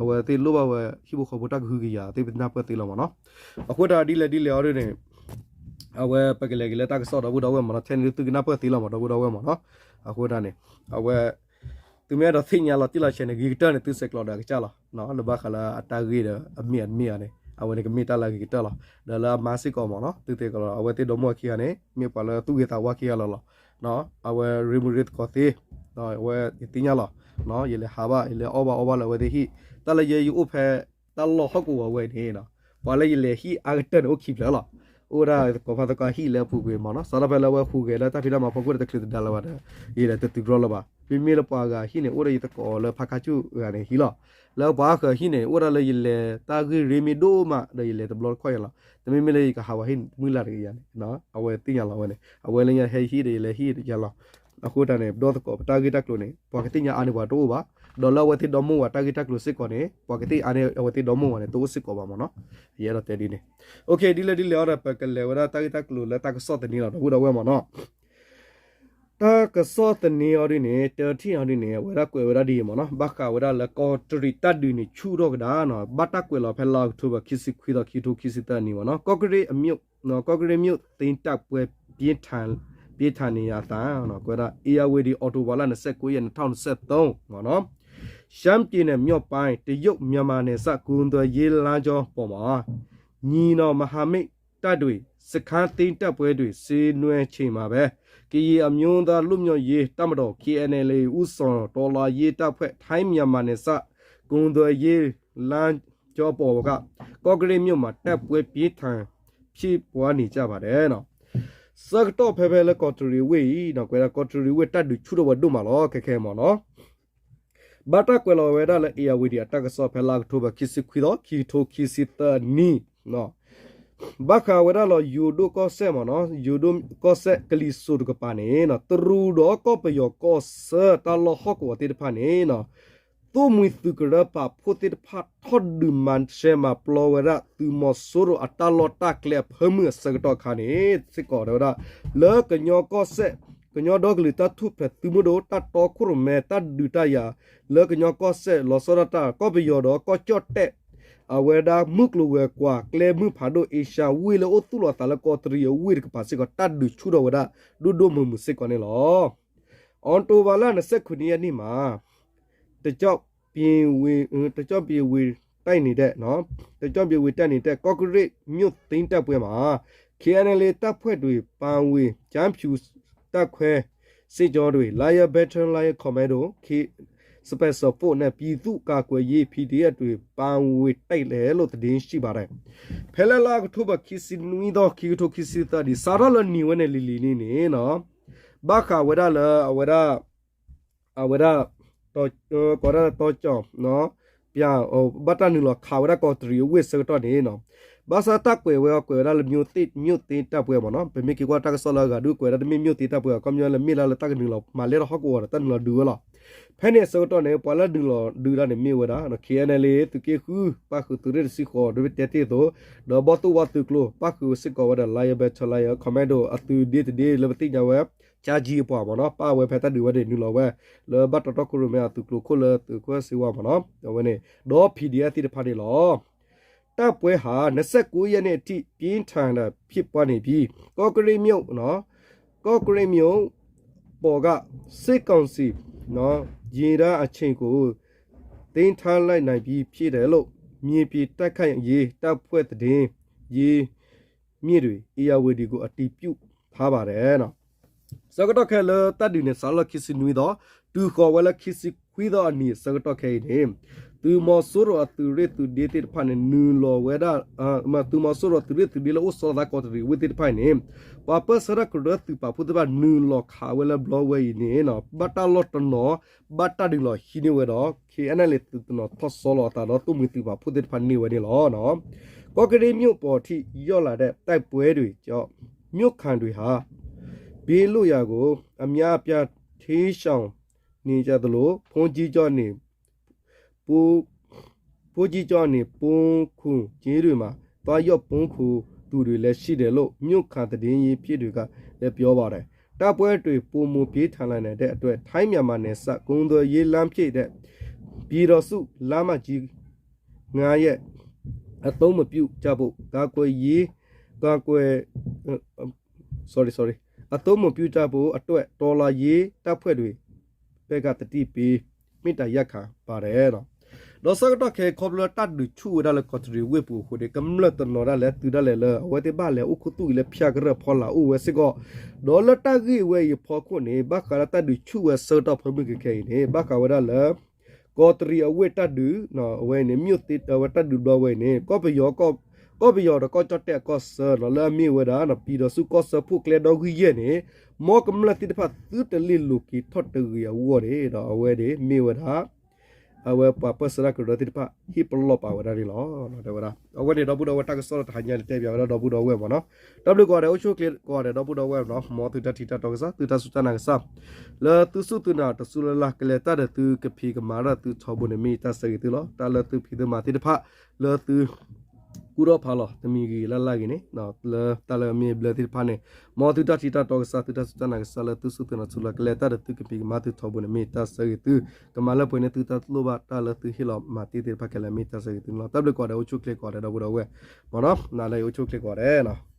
အဝဲသ့ၣ်လိၣ်ဘၣ်ဝဲ ဟံၣ်ဖိဃီဖိတၢ်ကဟုကယာ်သ့ၣ်ပနၢ်ပၢၢ်သ့လီၤမ့ၢ်နီၤ, အဃိတၢ်ဒ်လဲၣ်ဒ်လဲၣ်အီၤဒ်န့ၣ် အဝဲပကလဲၤက့ၤလၢတၢ်ကစီၣ် ဒီပုၢ်ဒီဝဲၢ်မ့ၢ်နီၤ, ထဲန့ၣ်ဒ်သုကနၢ်ပၢၢ်သ့လီၤမ့ၢ် ဒီပုၢ်ဒီဝဲၢ်မ့ၢ်နီၤ, အဃိတၢ်န့ၣ် အဝဲ သုမ့ၢ်အဲၣ်ဒိးသ့ၣ်ညါလီၤတံၢ်လီၤဆဲးန့ၣ် ဂ့ၤကတၢၢ်န့ၣ် သုဆဲးကျိးဒီးအကစၢ်လီၤ, လၢဘၣ်ဃးလၢအတၢ်ဂ့ၢ်ဒီးအမ့ၢ်အတမ့ၢ်ဧါန့ၣ် အဝဲန့ၣ်ကမ့ၢ်တၢ်လၢအဂ့ၤကတၢၢ်လီၤ, ဒီးလၢအမါစ့ၢ်ကီးမ့ၢ်နီၤ သုတဲကလီၤ အဝဲသ့ၣ်ဒီမါဝၤခံဂၤန့ၣ် မ့ၢ်ပှၤလၢသူၣ်ဂ့ၤသးဝါခံဂၤလီၤလီၤ, အဝဲရ့မုာ်ရ့သကိးသ့, အဝဲယသ့ၣ်ညါလီၤ, ယလဲၤဟးဘၣ် ယလဲၤအီၣ်ဘၣ်အီဘၣ်လၢအဝဲသ့ၣ်ဟံၣ်, တၢ်လၢယဲယအိၣ်ဖဲ တၢ်လီၢ်ဟီၣ်ကဝီၤဝဲအံၤန့ၣ် ပှၤလၢယလဲၤဟံၣ်အါကတၢၢ်န့ၣ် အိၣ်ခံဖျၢၣ်လီၤ, အိၣ်ဒၣ်သကိးဖါသကိးဟံၣ်လၢအပူၤကွံာ်မ့ၢ်နီၤ, စးထီၣ်ဖဲလၢအဝဲဟူးဂဲၤလၢတၢ်ဖံးတၢ်မၤဖီခိၣ်ဒီးတချုးတဒါလၢၤဘၣ်ဒီး ယလဲၤတတုၤကြီလၢၤဘၣ်, မ့မ့ၢ်လၢပှၤဂၤဟံၣ်န့ၣ် အိၣ်ဒီးယသကိးလၢဖါခါဆူၣ်ဂၤန့ၣ်ဟံၣ်လီၤ, လၢပှၤအါဃၢၤဟံၣ်န့ၣ် အိၣ်ဒၣ်လၢယလဲၤတၢ်ဂ့ၢ်ရ့မ့ၢ်ဒိၣ်မး ဒီးယလဲၤတဘျီတခီၣ်ယၤလီၤ, တမ့မ့ၢ်လၢယကဟးဝဲဟံၣ်န့ၣ် တမုၢ်လၢ်တဂ့ၤယၤန့ၣ်, အဝဲသ့ၣ်ညါလီၤဝဲန့ၣ် အဝဲလၢညါဟဲဟံၣ်ဒီးယလဲၤဟံၣ်ယၤလီၤ, အဃိတၢ်န့ၣ် ပဒီသကိးပတၢ်ဂ့ၢ်တၢ်ကျိၤန့ၣ် ပှၤကသ့ၣ်ညါအါန့ၢ်ပှၤတအိၣ်ဘၣ်, ဒီးလၢအဝဲသ့ၣ်ဒီမါဝၤတၢ်ဂ့ၢ်တၢ်ကျိၤစ့ၢ်ကီးန့ၣ် ပှၤကသ့ၣ်အါန့ၢ်အဝဲသ့ၣ်ဒီမါဝၤန့ၣ် တအိၣ်စ့ၢ်ကီးဘၣ်မ့ၢ်နီၤ, ယအဲၣ်ဒိးတဲဒ်န့ၣ်, ဒ်လဲၣ်ဒ်လဲၣ်အီၤဒီး ပကလဲၤဝဲဒၣ်တၢ်ဂ့ၢ်တၢ်ကျိၤလၢတၢ်ကစီၣ်သန့လီၤ ဒီပုၢ်ဒီဝဲၢ်မ့ၢ်နီၤ တၢ်ကစီၣ်သန့အီၤဒ်န့ၣ် တထံၣ်အီၤဒ်န့ၣ် အဝဲဒၣ်ကွဲးဝဲဒၣ်ဒ်အံၤမ့ၢ်နီၤ, ဘၣ်ဃးဝဲဒၣ်လၢကီးတရံးတၢ်ဒုးန့ၣ်ဆူၣ်ထီၣ်ကဒါနီၤ, ဘၣ်တၢ်ကွဲးလီၤဖဲလါအီးကထိဘၢၣ် ခံဆံခွံသီ ခံကထိခံဆံသၢနံၣ်မ့ၢ်နီၤ, ကီးကရ့ၣ်အမျိာ် ကီးကရ့ၣ်မျိာ်သ့တၢ်ပှဲၤ ပြင်းထန် ပြင်းထန်နေရသး ကွဲးဒၣ် ဧရာဝတီ အောက်တိုဘာလ နှစ်ဆယ့်ကိုးရက် နှစ်ထောင့်နှစ်ဆယ့်သုံး မ့ၢ်နီၤ, ရှမ်းပြည်နယ်မြောက်ပိုင်း တရုတ်-မြန်မာနယ်စပ် ကုန်သွယ်ရေးလမ်းကြောင်းပေါ်မှာ ညီနောင်မဟာမိတ်တပ်တွေ စခန်းသိမ်းတိုက်ပွဲတွေ ဆင်နွှဲချိန်မှာပဲ ကရင်အမျိုးသားလွတ်မြောက်ရေးတပ်မတော် KNLA ဦးဆောင်တော်လှန်ရေးတပ်ဖွဲ့ ထိုင်း-မြန်မာနယ်စပ် ကုန်သွယ်ရေးလမ်းကြောင်းပေါ်က ကော့ကရိတ်မြို့မှာ တိုက်ပွဲပြင်းထန်ဖြစ်ပွားနေကြပါတယ် ဆၢကတီၢ်ဖဲဖဲလၢကီးတရံးဝ့ၢ်အံၤ ကွဲးဒၣ်ကီးတရံးဝ့ၢ်တၢ်ဒုးဆူၣ်ထီၣ်ဝဲဒိၣ်မးလီၤ ခဲခဲမ့ၢ်နီၤ, ဘၣ်တၢ်ကွဲးလီၤဝဲဒၣ်လၢ ဧရာဝတီ အတၢ်ကစီၣ်ဖဲလါအီးကထိဘၢၣ် ခံဆံခွံသီ ခံကထိခံဆံသၢနံၣ် ဘၣ်ဃးဝဲဒၣ်လီၤ ယိၤဒိၣ်ကီၢ်စဲၣ်မ့ၢ်နီၤ, ယိၤဒိၣ်ကီၢ်စဲၣ်ကလံၤစိးတကပၤန့ၣ် တရူးဒီးကီၢ်ပယီၤကီၢ်ဆၢတၢ်လီၢ်ဟီၣ်ကဝီၤသ့ၣ်တဖၣ်န့ၣ် သိၣ်မှံၤသုးကရၢပာ်ဖှိၣ်သ့ၣ်တဖၣ် ထီၣ်ဒုးမၤရှဲမၤပျီဝဲဒၣ် သုးမီၤစိရိၤအတၢ်လီၢ်တၢ်ကျဲအဖၢမုၢ်အဆၢကတီၢ်အခါန့ၣ် စ့ၢ်ကီးတဲဝဲဒၣ် လၢကညီကီၢ်စဲၣ် ကညီဒီကလုာ်တၢ်ထူၣ်ဖျဲးသုးမုၢ်ဒိၣ် တၢ်တီခိၣ်ရိၣ်မဲ တၢ်ဒုးတၢ်ယၤ လၢကညီကီၢ်စဲၣ် လီၤဆီဒၣ်တၢ် ကီၢ်ပယီၤဒီးကီၢ်ကၠီၣ်တဲၣ် အဝဲဒၣ်မုၢ်ကျိၤဝဲၤကွာ် ကျဲမုၢ်ဖးဒိၣ် အ့ရှါဝ့ၢ်လၢအိၣ်သူၣ်လီၤသးလၢကီးတရံးအဝ့ၢ်တကပၤစ့ၢ်ကီး တၢ်ဒုးဆူၣ်ထီၣ်ဝဲဒၣ် ဒိၣ်ဒိၣ်မုၢ်မုၢ်စ့ၢ်ကီးန့ၣ်လီၤ. အောက်တိုဘာလ နှစ်ဆယ့်ခုနစ်ရက်နေ့မှာ တကျော့ တကျော့ပြေဝ့ၤတိုက်နေတဲ့ တကျော့ပြေဝ့ၤတိုက်နေတဲ့ ကော့ကရိတ်မြို့သိမ်းတိုက်ပွဲမှာ KNLA တပ်ဖွဲ့တွေပါဝင် ကျားဖြူတပ်ခွဲစစ်ကြောင်းတွေ Lion Battalion Commando Special Force နဲ့ ပြည်သူ့ကာကွယ်ရေး PDF တွေပါဝင်တိုက်တယ်လို့ သတင်းရှိပါတယ်. ဖဲလၢလါအီးကထိဘၢၣ် ခံဆံနွံသီ ခံကထိခံဆံသၢနံၣ် စးထီၣ်လၢနံၤဝဲန့ၣ်လံၤလံၤန့ၣ်န့ၣ် ဘၣ်ဃးဝဲဒၣ်လၢ အဝဲဒၣ် အဝဲဒၣ် ကိးဒၣ်တီကၠီၣ် ပျၢ် ဘၣ်တၢ်နုာ်လီၤခးဝဲဒၣ်ကီးတရံးအဝ့ၢ်ဆၢကတီၢ်န့ၣ် ဘၣ်ဆၣ်တၢ်ကွဲးဝဲအီၤကွဲးဝဲဒၣ်လၢ မြို့သိမ်း မြို့သိမ်းတိုက်ပွဲမ့ၢ်နီၤ, ပမ့ၢ်က့ၤကွၢ်တၢ်ကစီၣ်လၢအဂၤဒုးကွဲးဒၣ်တမ့ၢ် မြို့သိမ်းတိုက်ပွဲ အခီပညီလၢမ့ၢ်လၢလၢတၢ်ကနုာ်လီၤမၤလဲၢ်ထီၣ်ဟီၣ်ကဝီၤဒီးတၢ်နုာ်လီၤဒုးဝဲလီၤ. ဖဲန့ၣ်အဆၢကတီၢ်န့ၣ် ပှၤလၢနုာ်လီၤဒုးတၢ်န့ၣ်မ့ၢ်ဝဲဒၣ် KNLA သုးက့ဃု ပၣ်ဃုာ်သုးရ့ၣ်တဆံဃိး ဒ်ပတဲတ့ၢ်အသိး ဒီးဘီၣ်သိၣ်ဝါသုးကျိၤ ပၣ်ဃုာ်စ့ၢ်ကီးဝဲဒီး Lion Battalion Commando အသုးဒ့တဒ့လၢပသ့ၣ်ညါဝဲ ကၠါကၠံအပှၤမ့ၢ်နီၤ, ပၣ်ဝဲဖဲတၢ်ဒုးဝဲန့ၣ် နုာ်လီၤဝဲ လၢဘၣ်တီတီခိၣ်ရိၣ်မဲအသုးကျိၤခိၣ်လၢသုးခိၣ်စ့ဝါမ့ၢ်နီၤ, အဝဲန့ၣ် ဒီး PDF သ့ၣ်တဖၣ်န့ၣ်လီၤ. တိုက်ပွဲဟာ နှစ်ဆယ့်ကိုးရက်နေ့အထိ ပြင်းထန်ဖြစ်ပွားနေပြီး ကော့ကရိတ်မြို့ ကော့ကရိတ်မြို့ပေါ်က စစ်ကောင်စီ ရေတပ်အင်အားကို သိမ်းထားလိုက်နိုင်ပြီဖြစ်တယ်လို့ မြေပြင်တိုက်ခိုက်ရေးတပ်ဖွဲ့သတင်းရင်းမြစ်တွေ ဧရာဝတီကို အတည်ပြုထားပါတယ် ဆၢကတီၢ်ခဲလၢာ်တၢ်ဒုးန့ၣ် စးလၢခံဆံနွံသီ တုၤဃီၤဝဲလၢခံဆံခွံသီအနံၤအဆၢကတီၢ်ခဲအံၤန့ၣ် သုးမီၤစိရိၤအသုးရ့ၣ်သုးဒ့သ့ၣ်တဖၣ်န့ၣ် နုာ်လီၤဝဲဒၣ် သုးမီၤစိရိၤသုးရ့ၣ်သုးဒ့လၢအိၣ်ဆီလီၤသးကီးတရံးဝ့ၢ်သ့ၣ်တဖၣ်အံၤန့ၣ် ပှၤပၢၢ်ဆၢတၢ်ကရၢသုးပာ်ဖှိၣ်သ့ၣ်တဖၣ်နုာ်လီၤခးဝဲလၢဘျီဝဲအံၤန့ၣ် ဘၣ်တၢ်လီၢ်တနီၤ ဘၣ်တၢ်ဒုးလီၤဟံးန့ၢ်ဝဲဒီး KNLA သုးတနီၤထီၣ်ဆီလီၤအသးဒီး သိၣ်မှံၤသုးပာ်ဖှိၣ်သ့ၣ်တဖၣ်န့ၢ်ဝဲန့ၣ်လီၤ. ကော့ကရိတ်မြို့ပေါ်ထိရောက်လာတဲ့ တိုက်ပွဲတွေကြောင့် မြို့ခံတွေဟာ ဘေးလွတ်ရာကို အများအပြား တိမ်းရှောင်နေကြသလို ဘုန်းကြီးကျောင်းနဲ့ ဘုန်းကြီးကျောင်းနဲ့ ပုန်းခိုကျေးရွာမှာ သွားရောက်ပုန်းခိုသူတွေလည်း ရှိတယ်လို့ မြို့ခံသတင်းရင်းမြစ်တွေကလည်း ပြောပါတယ်။ တိုက်ပွဲတွေ ပိုမိုပြင်းထန်လာနိုင်တဲ့အတွက် ထိုင်း-မြန်မာနယ်စပ် ကုန်သွယ်ရေးလမ်းဖြစ်တဲ့ ပြည်ထောင်စုလမ်းမကြီး ငါးရပ် အသုံးမပြုကြဖို့ ကာကွယ်ရေး ကာကွယ် sorry sorry အသုံးမပြုကြဖို့အတွက် တော်လှန်ရေးတပ်ဖွဲ့တွေဘက်က သတိပေး မေတ္တာရပ်ခံပါတယ် ဒီးဆၢကတီၢ်ခဲအံၤ ခီဖျိလၢတၢ်ဒုးဆူၣ်ဝဲဒၣ်လၢကီးတရံးဝ့ၢ်ပူၤအဃိန့ၣ် ကမျၢၢ်တနီၤဒၣ်လဲာ်တုၤဒၣ်လဲာ်လၢ အဝဲသ့ၣ်ဘၣ်လဲၤအိၣ်ခူသူၣ်အံၤလၢဖၠါကရၢၢ်ဖီလာ်အိၣ်ဝဲစ့ၢ်ကီး ဒီးလၢတၢ်ဂ့ၢ်ဝဲအံၤအဖီခိၣ်န့ၣ် ဘၣ်ဃးလၢတၢ်ဒုးဆူၣ်ဝဲဆၢကတီၢ်ဖၢမုၢ်ကခဲအံၤန့ၣ် ဘၣ်ဃးဝဲဒၣ်လၢ ကီးတရံးအဝ့ၢ်တၢ်ဒုး အဝဲန့ၣ် မြို့သိမ်း အဝဲတၢ်ဒုးဘျီဝဲအံၤန့ၣ် ကီၢ်ပယီၤ ကီၢ်ပယီၤဒီးကီၢ်ကၠီၣ်တဲၣ်အကီၢ်ဆၢ လၢအမ့ၢ်ဝဲဒၣ် ပြည်ထောင်စုကီၢ်ဆၢဖှိၣ်ကျဲဒီဂုၢ်ယဲၢ်န့ၣ် မ်ကမျၢၢ်သ့ၣ်တဖၣ်သုတလ့ၣ်လိၤက့ၤထီၣ်တဂ့ၤအဂီၢ်န့ၣ်ဒီး အဝဲန့ၣ်မ့ၢ်ဝဲဒၣ် အဝဲပှၤပၢၢ်ဆၢတၢ်ကရၢသ့ၣ်တဖၣ် ဟ့ၣ်ပလီၢ်ပာ်ဝဲဒၣ်န့ၣ်လီၤ. တဲဝဲဒၣ် အဝဲန့ၣ် ဒီပုၢ်ဒီဝဲၢ်တၢ်ကစီၣ်တဟါညါန့ၣ်တဲဘၣ်ဝဲဒၣ်ဒီပုၢ်ဒီဝဲၢ်မ့ၢ်နီၤ, တၢ်ဘျုးကိးဂၤဒဲး အိၣ်ဆူၣ်အိၣ်ချ့ကိးဂၤဒဲး ဒီပုၢ်ဒီဝဲၢ်မ့ၢ်နီၤ, မ်သုတၢ်ထံၣ်တၢ်တီကစၢ် သုတၢ်စူၢ်တၢ်နာ်ကစၢ် လၢသုစူၢ်သုနာ်တစူၢ်လၢ်လၢ် ကလဲၤတၢ်ဒီးသုကဖံးကမၤတၢ်သုထီဘိန့ၣ် မ့ၢ်တၢ်ဆၢဂ့ၤသုလီၤ. တၢ်လၢသုဖံးသုမၤသ့ၣ်တဖၣ် လၢသု ကူၣ်ထီၣ်ဖးလီၤ တမံၤဂ့ၤလၢ်လၢ်ဂ့ၤန့ၣ် လၢတၢ်လၢအမ့ၢ်အဘျၢသ့ၣ်တဖၣ်န့ၣ် မ်သုတၢ်ထံၣ်တၢ်တီကစၢ် သုတၢ်စူၢ်တၢ်နာ်ကစၢ်လၢသုစူၢ်သုနာ် ထူလီၤကလဲၤတၢ်ဒီးသုကပံၤကမၤသုထီဘိန့ၣ် မ့ၢ်တၢ်ဆၢဂ့ၤသု ကမၤလၢပှဲၤန့ၢ်သုတၢ်လိၣ်ဘၣ်တၢ်လၢသုဟ့ၣ်လီၤမၤတ့ၢ်သ့ၣ်တဖၣ်ခဲလၢာ် မ့ၢ်တၢ်ဆၢဂ့ၤသုန့ၣ်လီၤ. တၢ်ဘျုးကိးဂၤဒဲး အိၣ်ဆူၣ်ချ့ကိးဂၤဒဲး ဒီပုၢ်ဒီဝဲၢ် မ့ၢ်နီၤ နၤလၢအံၤအိၣ်ဆူၣ်ချ့ကိးဂၤဒဲးနီၤ.